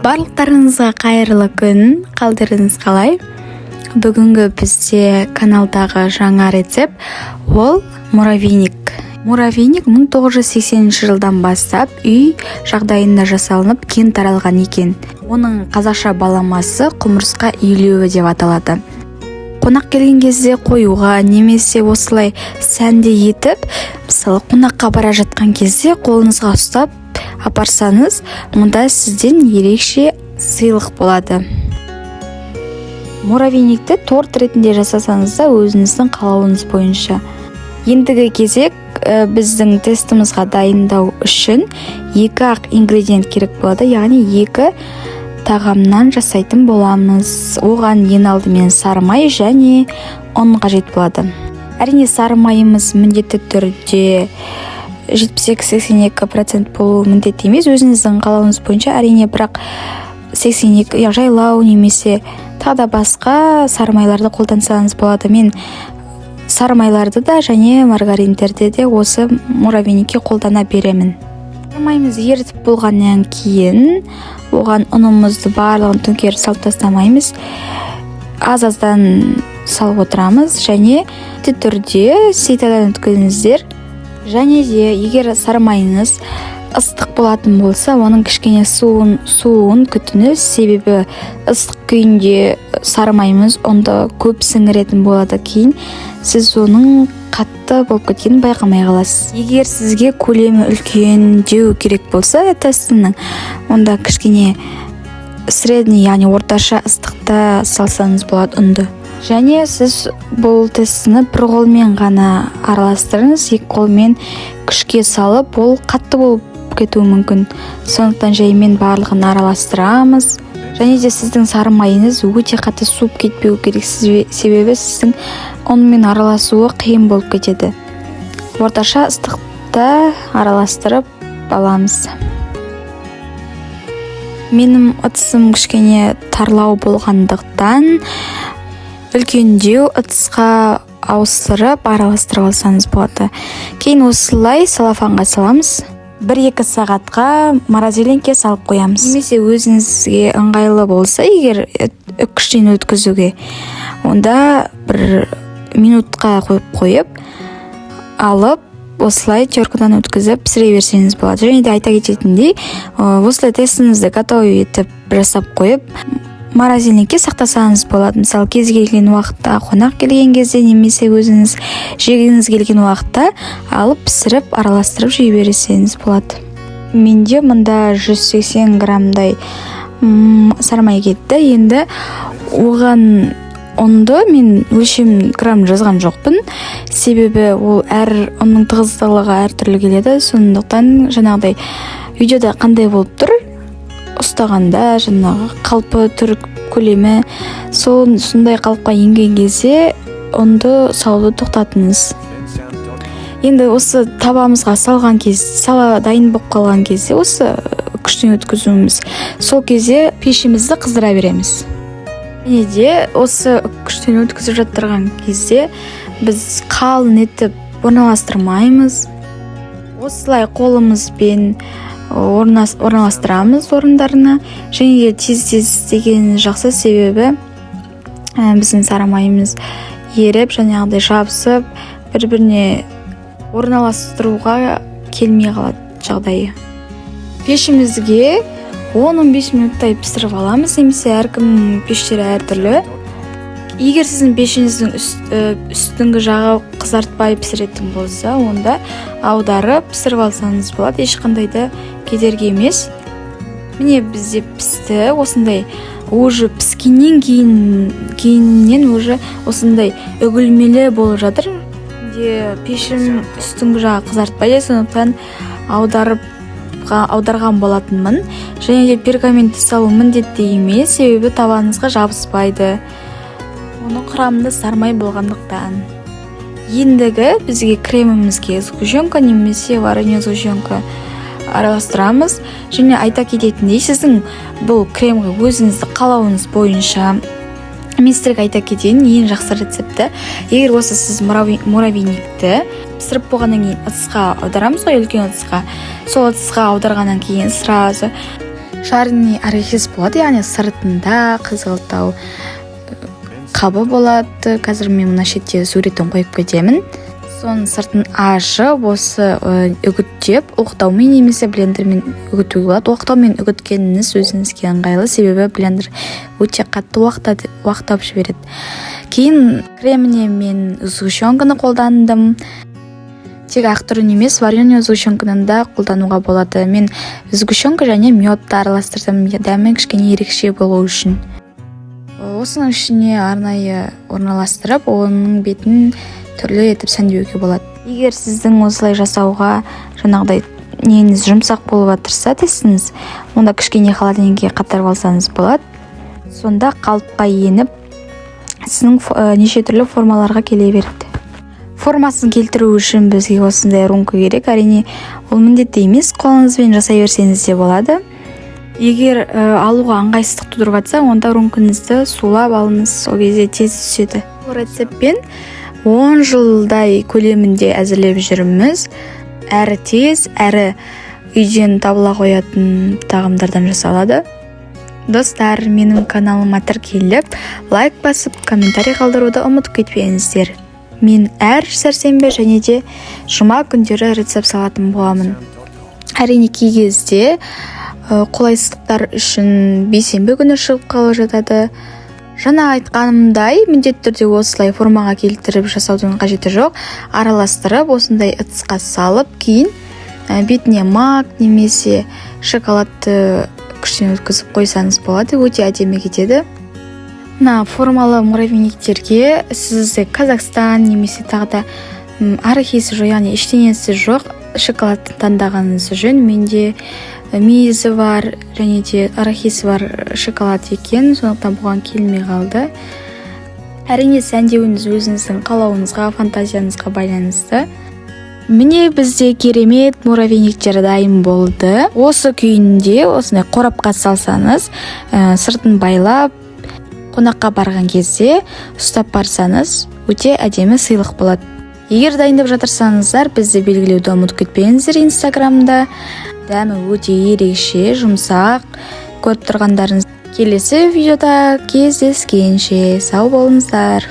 Барлықтарыңызға қайырлы күн! Қалдарыңыз қалай? Бүгінгі бізде каналдағы жаңа рецепт — ол муравейник. Муравейник 1980 жылдан бастап үй жағдайында жасалынып, кең таралған екен. Оның қазақша баламасы құмырсқа илеуі деп аталады. Қонақ келген кезде қоюға немесе осылай сәнді етіп, мысалы, қонаққа бара жатқан кезде қолыңызға ұстап апарсаңыз, онда сізден ерекше сыйлық болады. Муравейникті торт ретінде жасасаңыз да, өзіңіздің қалауыңыз бойынша. Ендігі кезек біздің тестімізға дайындау үшін екі ақ ингредиент керек болады, яғни екі тағамнан жасайтын боламыз. Оған ең алдымен сары май және ұн қажет болады. Әрине, сары майымыз міндетті түрде 72-82% болуы міндетті емес, өзіңіздің қалауыңыз бойынша, әрине. Бірақ 82 я жайлау немесе тағы да басқа сары майларды қолдансаңыз болады. Мен сары майларды да және маргариндерді де осы муравейникке қолдана беремін. Сары майымызды ерітіп болғаннан кейін, оған ұнымызды барлығын төңкеріп салып тастамаймыз, аз аздан салып отырамыз және міндетті түрде ситодан өткізіңіздер. Және де егер сары майыңыз ыстық болатын болса, оның кішкене суын күтіңіз, себебі ыстық күйінде сары майымыз ұнды көп сіңіретін болады, кейін сіз оның қатты болып кеткенін байқамай қаласыз. Егер сізге көлемі үлкендеу керек болса тестінің, онда кішкене средний, яғни орташа ыстықта салсаңыз болады ұнды. Және сіз бұл тестіні бір қолмен ғана араластырыңыз, екі қолмен күшке салып, ол қатты болып кетуі мүмкін. Сондықтан жаймен барлығын араластырамыз. Және де сіздің сары майыңыз өте қатты суып кетпеу керек, себебі сіздің ұнмен араласуы қиын болып кетеді. Орташа ыстықта араластырып аламыз. Менің ыдысым кішкене тарлау болғандықтан, үлкендеу ыдысқа ауыстырып араластырып алсаңыз болады. Кейін осылай целлофанға саламыз, 1-2 сағатқа морозильникке салып қоямыз. Немесе өзіңізге ыңғайлы болса, егер үккіштен өткізуге, онда бір минутқа қойып алып, осылай теркадан өткізіп пісіре берсеңіз болады. Және де айта кететіндей, осылай тестіңізді готовый етіп жасап қойып, морозильникке сақтасаңыз болады. Мысалы, кез келген уақытта, қонақ келген кезде немесе өзіңіз жегіңіз келген уақытта алып, пісіріп, араластырып жей берсеңіз болады. Менде мында 180 граммдай сары май кетті. Енді оған ұнды мен өлшем грамм жазған жоқпын, себебі ол әр ұнның тығыздылығы әртүрлі келеді. Сондықтан жаңағыдай видеода қандай болып тұр, ұстағанда жаңағы қалпы, түр, көлемі, сол сондай қалыпқа енген кезде ұнды салуды тоқтатыңыз. Енді осы табамызға салған кез, сала дайын болып қалған кезде, осы күштен өткізуіміз, сол кезде пешімізді қыздыра береміз. Және де осы күштен өткізіп жатырған кезде біз қалың етіп орналастырмаймыз, осылай қолымызбен орналастырамыз орындарына. Және де тез тез істеген жақсы, себебі біздің сары майымыз еріп, жаңағыдай жабысып, бір біріне орналастыруға келмей қалады жағдайы. Пешімізге 10-15 минуттай пісіріп аламыз немесе әркімнің пештері әртүрлі. Егер сіздің пешіңіздің үстіңгі жағы қызартпай пісіретін болса, онда аударып пісіріп алсаңыз болады, ешқандай да кедергі емес. Міне, бізде пісті. Осындай уже піскеннен кейін, кейіннен уже осындай үгілмелі болып жатыр де. Пешім үстіңгі жағы қызартпайды, сондықтан аударған болатынмын. Және де пергаментті салу міндетті емес, себебі табаныңызға жабыспайды, оның құрамында сармай болғандықтан. Ендігі бізге кремімізге сгущенка немесе варенье сгущенка араластырамыз. Және айта кететіндей, сіздің бұл кремге өзіңізді қалауыңыз бойынша. Мен сіздерге айта кетейін ең жақсы рецепті. Егер осы сіз муравейникті пісіріп болғаннан кейін ыдысқа аударамыз ғой, үлкен ыдысқа, сол ыдысқа аударғаннан кейін сразу Жареный арахис болады, яғни сыртында қызғылттау қабы болады. Қазір мен мына шетте суретін қойып кетемін. Соның сыртын ашып, осы үгіттеп, оқтаумен немесе блендермен үгітуге болады. Оқтаумен үгіткеніңіз өзіңізге ыңғайлы, себебі блендер өте қатты уақтап жібереді. Кейін креміне мен сгущенканы қолдандым. Тек ақ түрін емес, вареный сгущенканы да қолдануға болады. Мен сгущенка және медті араластырдым, дәмі кішкене ерекше болу үшін. Осының ішіне арнайы орналастырып, оның бетін түрлі етіп сәндеуге болады. Егер сіздің осылай жасауға жаңағыдай неңіз жұмсақ болып жатырса, тестіңіз, онда кішкене холодильникке қатырып алсаңыз болады. Сонда қалыпқа еніп, сіздің неше түрлі формаларға келе береді. Формасын келтіру үшін бізге осындай румка керек. Әрине, ол міндетті емес, қолыңызбен жасай берсеңіз де болады. Егер алуға ыңғайсыздық тудырып жатса, онда румкаңызды сулап алыңыз, сол кезде тез түседі. Бұл рецептпен 10 жылдай көлемінде әзірлеп жүрміз. Әрі тез, әрі үйден табыла қоятын тағамдардан жасалады. Достар, менің каналыма тіркеліп, лайк басып, комментарий қалдыруды ұмытып кетпеңіздер. Мен әр сәрсенбі және де жұма күндері рецепт салатын боламын. Әрине, кей кезде қолайсыздықтар үшін бейсенбі күні шығып қалып жатады. Жаңа айтқанымдай, міндетті түрде осылай формаға келтіріп жасаудың қажеті жоқ. Араластырып, осындай ыдысқа салып, кейін бетіне мак немесе шоколадты күштен өткізіп қойсаңыз болады, өте әдемі кетеді. Мына формалы муравейниктерге сіз Казахстан немесе тағы да арахисі жоқ, яғни ештеңесі жоқ шоколадты таңдағаныңыз жөн. Менде мейізі бар және де арахисі бар шоколад екен, сондықтан бұған келмей қалды. Әрине, сәндеуіңіз өзіңіздің қалауыңызға, фантазияңызға байланысты. Міне, бізде керемет муравейниктер дайын болды. Осы күйінде осындай қорапқа салсаңыз, сыртын байлап, қонаққа барған кезде ұстап барсаңыз, өте әдемі сыйлық болады. Егер дайындап жатырсаңыздар, бізді белгілеуді ұмытып кетпеңіздер Инстаграмда. Дәмі өте ерекше, жұмсақ, көріп тұрғандарыңыз. Келесі видеода кездескенше, сау болыңыздар!